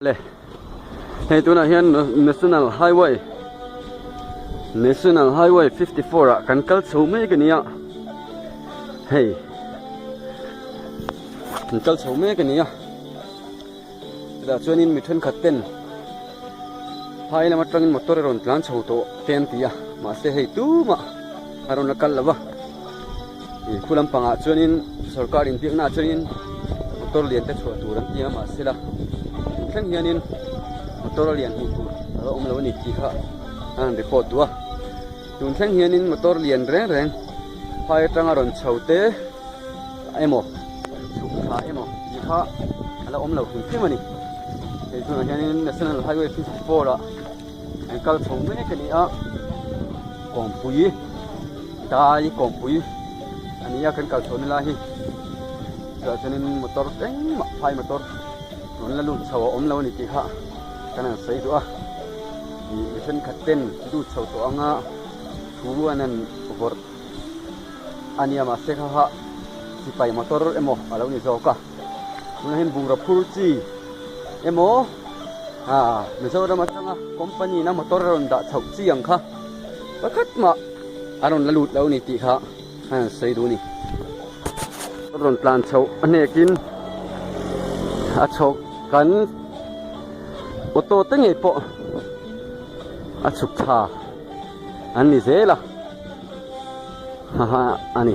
Le hei tunah hian national highway national highway 54 ah kan kal chho mek a nia hei kan kal chho mek a nia chutah chuanin mi thenkhat ten phai lam atangin motor a rawn tlan chho tawh te an ti a mahse hei tumah a rawn la kal lo va ih khu lampangah chuanin sorkar inbiakna ah chuanin motor lian te chhuah tur an ti a mahse la thleng hianin motor a lian hmuh tur a la awm lo a ni tih kha a rawn report duh a tun thleng hianin motor lian reng reng phai atanga rawn chho te emaw chhuk thla emaw tih kha a la awm lo hrim hrim a ni hei tunah hianin national highway 54 ah an kal chho mek a ni a kawngpui dai kawngpui a ni a kan kal chho na lai hi chutah chuanin motor engmah phai motor rawn la lut chho a awm lo a ni tih kha kan han sawi duh a ih mi thenkhat ten lut chho tawh anga thu an han vawrh a nia mahse kha kha sipai motor emaw a lo ni zawk a tunah hian bungraw phur chi emaw ah Mizoram atanga company in a motor a rawn dah chhoh chi ang kha pakhat mah a rawn la lut lo a ni tih kha a rawn sawi duh a ni. A rawn tlan chhoh a hnekin a chhawk kan auto te ngei pawh a chhuk tha an ni zel a haha a ni.